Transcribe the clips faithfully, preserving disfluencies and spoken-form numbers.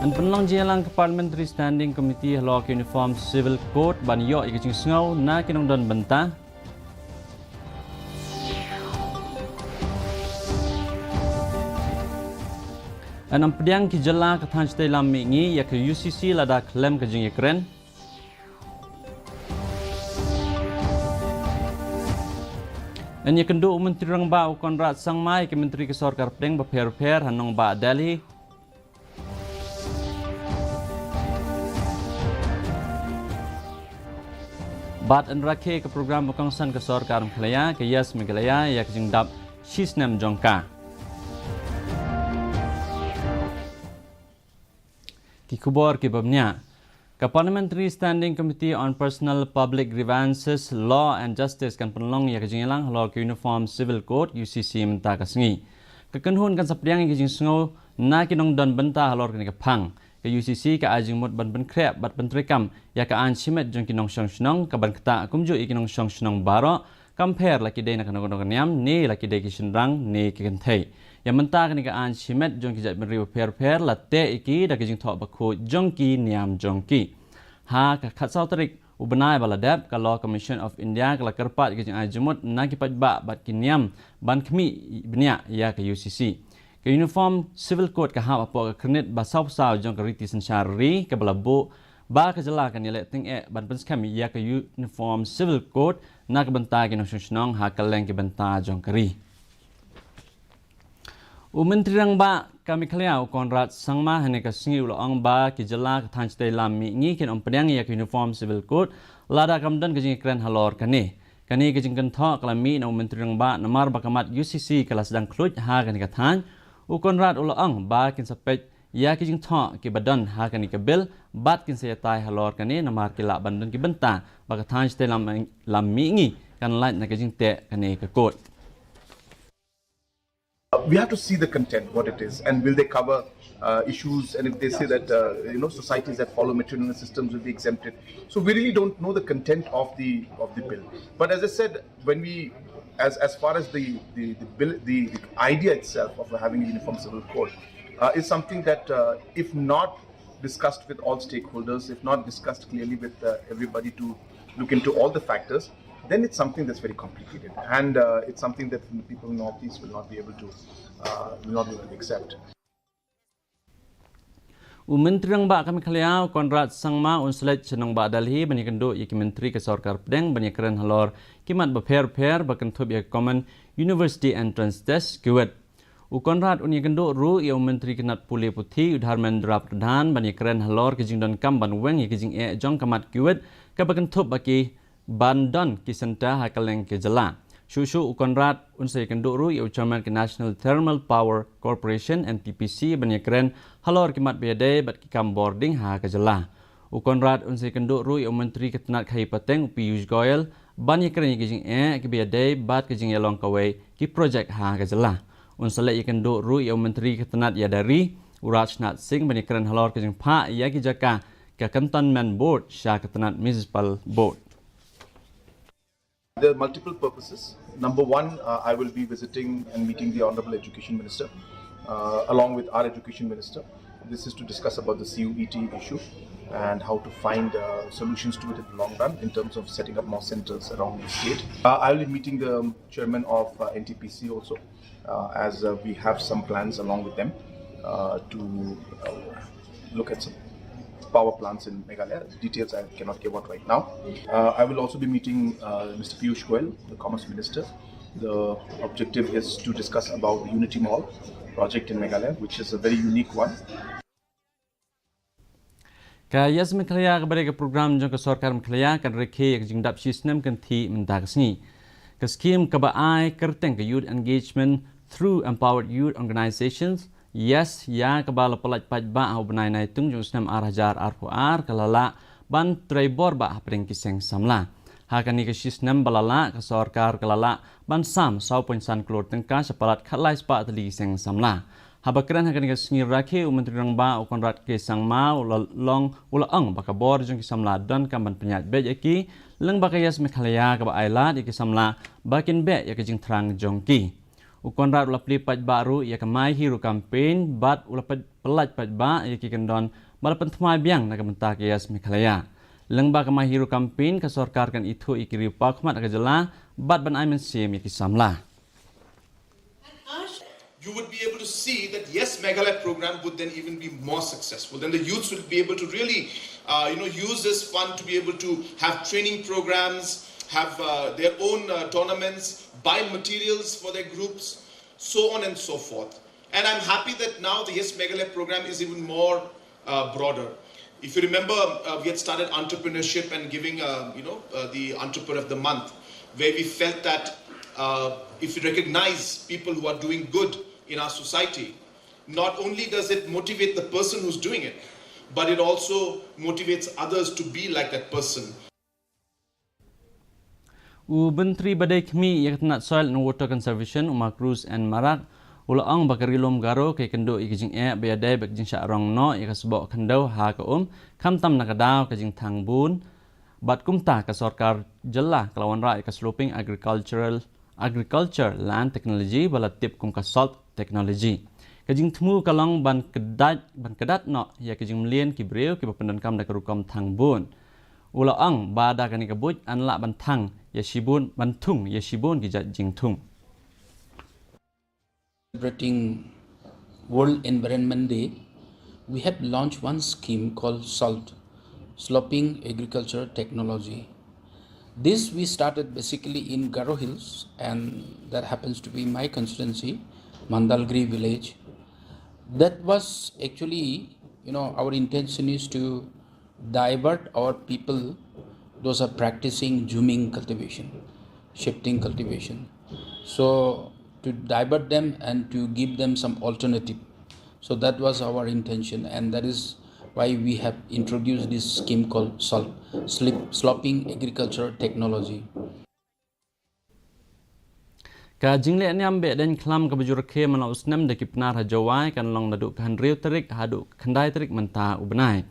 Yn pynlong jingïalang ka Parliamentary Standing Committee halor ka Uniform Civil Code ban ïoh ïa ka jingsngew na ki nongdon bynta. Yn ym pdiang ki jylla ka thaiñ shatei lam mihngi ïa ka U C C lada khlem ka jingïakren. Yn ïakynduh u Myntri Rangbah u Conrad Sangma ïa ki myntri ka sorkar pdeng bapher bapher ha nongbah Delhi. Bad yn rakhe ka program ba kongsan ka sorkar Meghalaya, ka Yes Meghalaya, ïa ka jingdap shisnem jong ka. Ki khubor kiba bniah. Ka Parliamentary Standing Committee on Personal Public Grievances, Law and Justice kan pynlong ïa ka jingïalang halor ka Uniform Civil Code, U C C, mynta ka sngi. Ka kynhun kan sa pdiang ïa ka jingsngew na ki nongdon bynta halor kane ka phang. Ka U C C ka ai jingmut ban pynkhreh bad pyntreikam ïa ka aiñ shimet jong ki nongshong shnong, kaban ktah kumjuh ïa ki nongshong shnong baroh, kam pher la ki dei na kano kano ka niam, ne la ki dei ki shynrang ne ki kynthei. Ïa mynta kane ka aiñ shimet jong ki jaitbynriew bapher bapher la teh ïa ki da ka jingthoh bakhuid jong ki niam jong ki. Ha ka khatsaw tarik u bnai ba la dep, ka Law Commission of India ka la kyrpad ïa ka jingai jingmut na ki paidbah bad ki niam ban khmih bniah ïa ka U C C. Ka Uniform Civil Code ka hap hapoh ka khyrnit ba saw phew saw jong ka riti synshar ri, kaba la buh ba ka jylla kan ïaleh tyngeh ban pynskhem ïa ka Uniform Civil Code na ka bynta ki nongshong shnong ha kylleng ki bynta jong ka ri. U Myntri Rangbah ka Meghalaya u Conrad Sangma hynne ka sngi u la ong ba ki jylla ka thaiñ shatei lam mihngi kin ym pdiang ïa ka Uniform Civil Code lada kam don ka jingïakren halor kane. Kane ka jingkynthoh ka la mih na u Myntri Rangbah namar ba ka mat U C C ka la sdang khluit ha kane ka thaiñ. U Conrad u la ong ba kin sa peit ïa ki jingthoh kiba don ha kane ka bill bad kin sa ïatai halor kane namar ki lah ban don ki bynta ba ka thaiñ shatei lam, lam mihngi kan lait na ka jingteh kane ka code. Uh, we have to see the content, what it is, and will they cover uh, issues? And if they say that uh, you know, societies that follow matrilineal systems will be exempted, so we really don't know the content of the of the bill. But as I said, when we, as as far as the the the, bill, the, the idea itself of having a uniform civil code uh, is something that, uh, if not discussed with all stakeholders, if not discussed clearly with uh, everybody to look into all the factors, then it's something that's very complicated. And uh, it's something that the people in Northeast will not be able to, uh, will not be able to accept. U Myntri Rangbah ka Meghalaya, u Conrad Sangma, un sa leit sha nongbah Delhi ban ïakynduh ïa ki myntri ka sorkar pdeng ban ïakren halor ki mat bapher bapher ba kynthup ïa ka Common University Entrance Test, KUET. U Conrad un ïakynduh ruh ïa u Myntri ka tnat pule puthi, u Dharmendra Pradhan, ban ïakren halor ka jingdonkam ban weng ïa ka jingeh jong ka mat KUET kaba kynthup ba ki ban don ki centre ha kylleng ka jylla. Shuh shuh u Conrad un sa ïakynduh ruh ïa u Chairman ka National Thermal Power Corporation, N T P C, ban ïakren halor ki mat ba ïadei bad ki kam bording ha ka jylla. U Conrad un sa ïakynduh ruh ïa u Myntri ka tnat khaïi pateng, u Piyush Goyal, ban ïakren ïa ka jingeh kaba ïadei bad ka jingïalong kawei ki projek ha ka jylla. Un sa leit ïakynduh ruh ïa u Myntri ka tnat ïada ri, u Rajnath Singh, ban ïakren halor ka jingphah ïa ki jaka ka Cantonment Board sha ka tnat Municipal Board. There are multiple purposes. Number one, uh, I will be visiting and meeting the Honorable Education Minister, uh, along with our Education Minister. This is to discuss about the C U E T issue and how to find uh, solutions to it in the long run in terms of setting up more centers around the state. Uh, I will be meeting the chairman of uh, N T P C also, uh, as uh, we have some plans along with them uh, to uh, look at some power plants in Meghalaya. Details I cannot give out right now. Uh, I will also be meeting uh, Mister Piyush Goyal, the Commerce Minister. The objective is to discuss about the Unity Mall project in Meghalaya, which is a very unique one. Ka Yes Meghalaya, kaba dei ka program jong ka sorkar Meghalaya, kan rakhe ïa ka jingdap shisnem kynthih mynta ka sngi. Ka skhim kaba ai kyrteng ka Youth Engagement through Empowered Youth Organizations, Yes, ïa kaba la pyllait paidbah ha u bnai Naitung jong u snem ar hajar arphew ar, ka la lah ban trei bor bah hapdeng ki seng samla. Ha kane ka shisnem ba la lah, ka sorkar ka la lah ban sam saw point san klur tyngka sha palat khatlai spah tylli ki seng samla. Haba kren ha kane ka sngi rakhe, u Myntri Rangbah u Conrad K Sangma u la long, u la ong ba ka bor jong ki samla donkam ban pynïaid beit ïa ki, lyngba ka Yes Meghalaya kaba ai lad ïa ki samla ba kin beh ïa ka jingthrang jong ki. U Conrad u la plie paidbah ruh ïa ka My Hero Campaign bad u la peit-, pyllait paidbah ïa ki kyndon ba la pynthymmai biang na ka bynta ka Yes Meghalaya. Lyngba ka My Hero Campaign, ka sorkar kan ithuh ïa ki riew paw khmat ha ka jylla bad ban ai mynsiem ïa ki samla. You would be able to see that Yes Meghalaya program would then even be more successful. Then the youths will be able to really, uh, you know, use this fund to be able to have training programs, have uh, their own uh, tournaments, buy materials for their groups, so on and so forth. And I'm happy that now the Yes Meghalaya program is even more uh, broader. If you remember, uh, we had started entrepreneurship and giving, uh, you know, uh, the entrepreneur of the month, where we felt that uh, if we recognize people who are doing good in our society, not only does it motivate the person who's doing it, but it also motivates others to be like that person. U Myntri ba dei khmih ïa ka tnat Soil and Water Conservation, u Marcuise N Marak, u la ong ba ka Ri Lum Garo ka ïakynduh ïa ka jingeh ba ïadei bad ka jingshah rong noh ïa ka sboh khyndew ha ka um, khamtam na ka daw ka jingthang bun. Bad kumta, ka sorkar jylla ka la wanrah ïa ka Sloping Agricultural, Agriculture Land Technology, ba la tip kum ka SALT technology. Ka jingthmu ka long ban kdat, ban kdat noh ïa ka jingmlien ki briew kiba pyndonkam da ka rukom thang bun. U la ong ba da kane ka buit yn lah ban thung ïa shibun, ban thung ïa shibun ki jait jingthung. Celebrating World Environment Day, we have launched one scheme called SALT, Sloping Agriculture Technology. This we started basically in Garo Hills, and that happens to be my constituency, Mandalgiri village. That was actually, you know, our intention is to divert our people, those are practicing jumming cultivation, shifting cultivation. So to divert them and to give them some alternative. So that was our intention, and that is why we have introduced this scheme called SALT, Slip, Sloping Agriculture Technology. Ka jingleh niam Behdeiñkhlam kaba ju rakhe man la u snem da ki Pnar ha Jowai kan long naduh ka hynriew tarik haduh ka khyndai tarik mynta u bnai.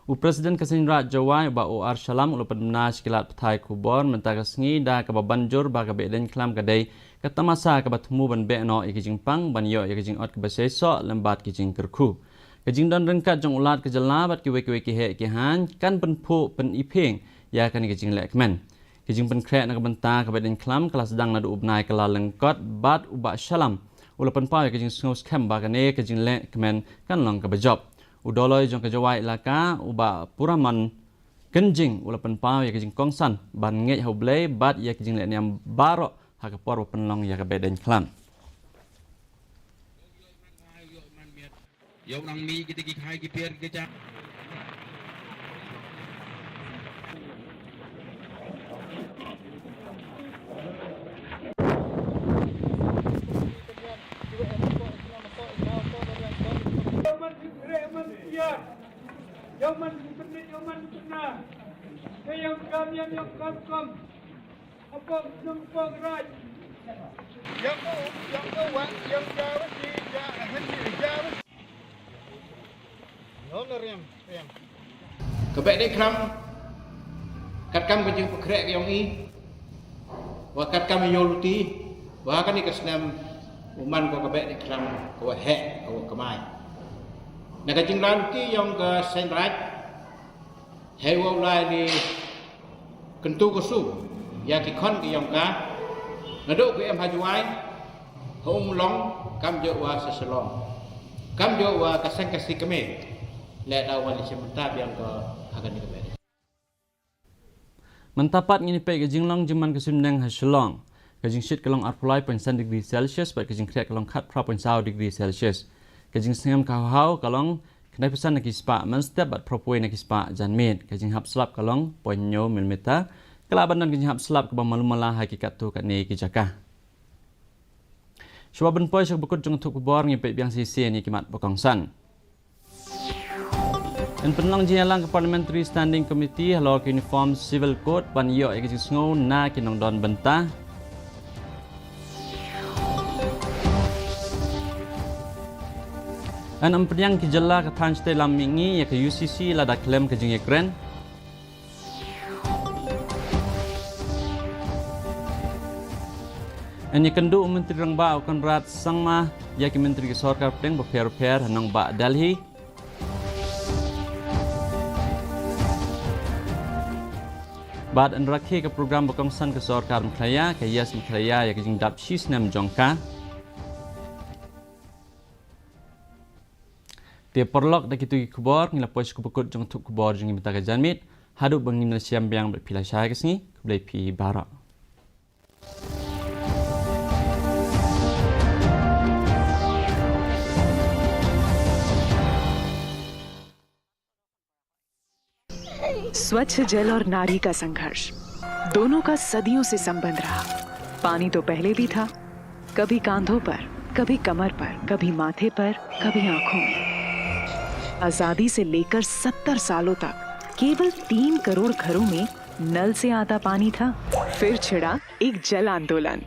U President ka Seiñraij Jowai, u Bah O R Shylla, u la pynbna sha ki lad pathai khubor mynta ka sngi da kaba ban jur ba ka Behdeiñkhlam ka dei ka tamasa kaba thmu ban beh noh ïa ka jingpang, ban ïoh ïa ka jingot kaba seisoh lem bad ki jingkyrkhu. Ka jingdon ryngkat jong u Lat ka jylla bad kiwei kiwei ki heh ki haiñ kan pynphuh pyniphieng ïa kane ka jingleh kmen. Ka jingpynkhreh na ka bynta ka Behdeiñkhlam ka la sdang naduh u bnai Kyllalyngkot bad u Bah Shylla u la pynpaw ïa ka jingsngew skhem ba kane ka jingleh kmen kan long kaba jop. U Dolloi jong ka Jowai Elaka, u Bah Puramon Kynjing, u la pynpaw ïa ka jingkongsan ban ngeit ha U Blei bad ïa ka jingleh niam baroh ha ka por ba pynlong ïa ka Behdeiñkhlam. Ïa u nang mih kita ki khai ki pier ki kjat. Ïa u man u pynleit, ïa u man u pynna. Ïa u kam, ïa u kam kam. Apong, nang apong raj. Ïa u, ïa u wa, ïa u ja wa ti, ja, hen ti, ja wa. Ïa u la riam, riam. Ka Behdeiñkhlam, katkam ka jingpynkhreh ka jong i. Wa katkam ïa u luti, wa kane ka snem, u man ko ka Behdeiñkhlam, ko wa heh, ko wa kamai. Na ka jinglan luti jong ka Seiñraij, hei wa u lai ni kyntu ka su, ïa ki khon ki jong ka, naduh ka em ha Jowai, ha Ummulong, kam jooh wa sa Shillong. Kam jooh wa ka seng ka si kmie, leh da wa li shi mynta biang ka ha kane ka Behdeiñ. Mynta pat ngin ïa peit ka jinglong jingman ka suiñbneng ha Shillong. Ka jingshit ka long arphew lai point san degree Celsius, bad ka jingkhreh ka long khatphra point saw degree Celsius. Ka jingsngem ka haw haw ka long khyndai phew san na ki spah mynstep bad phraphew na ki spah janmiet. Ka jinghap slap ka long point hynñiew millimeter. Ka lah ban don ka jinghap slap kaba malu mala ha ki katto katne ki jaka. Shuwa ban poi sha ka bakut jong ka thup khubor, ngin peit biang shisien ïa ki mat ba kongsan. Yn pynlong jingïalang ka Parliamentary Standing Committee halor ka Uniform Civil Code ban ïoh ïa ka jingsngew na ki nongdon bynta. Yn ym pdiang ki jylla ka thaiñ shatei lam mihngi ïa ka U C C lada khlem ka jingïakren. Ngan ïakynduh u Myntri Rangbah u Conrad Sangma ïa ki myntri ki sorkar pdeng bapher bapher ha nongbah Delhi. Bad yn rakhe ka program ba kongsan ka sorkar Meghalaya, ka Yes Meghalaya, ïa ka jingdap shi snem jong ka. Te paralok, da kito ki khubor ngi la poi sha kaba kut jong ka thup khubor jong ngi mynta ka janmiet. Haduh ba ngin ïashem biang bad phi lashai ka sngi, khublei phi baroh. स्वच्छ जल और नारी का संघर्ष, दोनों का सदियों से संबंध रहा। पानी तो पहले भी था, कभी कांधों पर, कभी कमर पर, कभी माथे पर, कभी आंखों में। आजादी से लेकर सत्तर सालों तक केवल तीन करोड़ घरों में नल से आता पानी था। फिर छिड़ा एक जल आंदोलन।